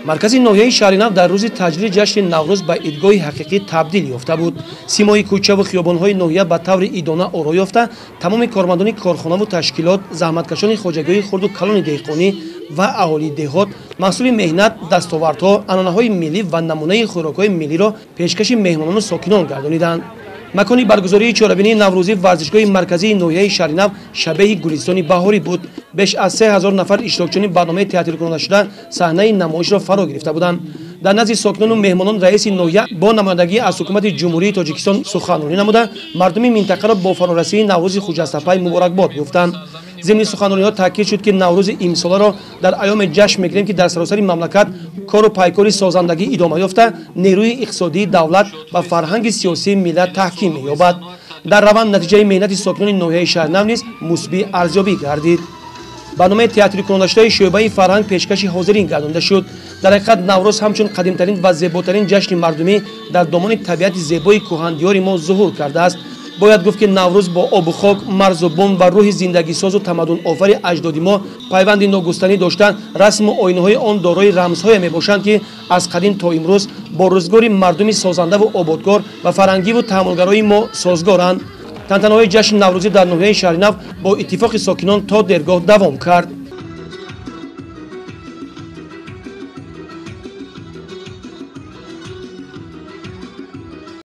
Маркази ноҳияи Шаҳринав дар рӯзи таҷлили ҷашни Наврӯз ба идгоҳи ҳақиқӣ табдил ёфта буд. Симои кӯчаву хиёбонҳои ноҳия ба таври идона оро ёфта, тамоми кормандони корхонаву ташкилот, заҳматкашони хоҷагиҳои хурду калони деҳқонӣ ва аҳолии деҳот маҳсули меҳнат, дастовардҳо, анъанаҳои миллӣ ва намунаи хӯрокҳои миллиро пешкаши меҳмонону сокинон гардониданд. Макони баргузории чорабинии наврӯзӣ варзишгоҳи марказии ноҳияи Шаҳринав шабеҳи гулистони баҳорӣ буд. Беш аз 3000 нафар иштирокчиёни барномаи театркунонашуда саҳнаи намоишро фаро гирифта буданд. Дар назди сокинону меҳмонон раиси ноҳия бо намояндагӣ аз ҳукумати Ҷумҳурии Тоҷикистон суханронӣ намуда, мардуми минтақаро бо фарорасии Наврӯзи хуҷастапай муборакбод гуфтанд. Зимни суханрониҳо таъкид шуд, ки Наврӯзи имсоларо дар айёме ҷашн мегирем, ки дар саросари мамлакат кору пайкори созандагӣ идома ёфта, нерӯи иқтисодии давлат ва фарҳанги сиёсии миллат таҳким меёбад. Дар раванд натиҷаи меҳнати сокинони ноҳияи Шаҳринав низ мусбӣ арзёбӣ гардид. Барномаи театрикунонашудаи шӯъбаи фарҳанг пешкаши ҳозирин гардонида шуд. Дар ҳақиқат, Наврӯз ҳамчун қадимтарин ва зеботарин ҷашни мардумӣ дар домони табиати зебои кӯҳандиёри мо зуҳур кардааст. Бояд гуфт, ки Наврӯз бо обу хок, марзу бум ва рӯҳи зиндагисозу тамаддунофари аҷдоди мо пайванди ногустанӣ дошта, расму оинаҳои он дорои рамзҳое мебошанд, ки аз қадим то имрӯз бо рӯзгори мардуми созандаву ободгор ва фарҳангиву таҳаммулгарои мо созгоранд. Тантанаҳои ҷашни наврӯзӣ дар ноҳияи Шаҳринав бо иттифоқи сокинон то дергоҳ давом кард.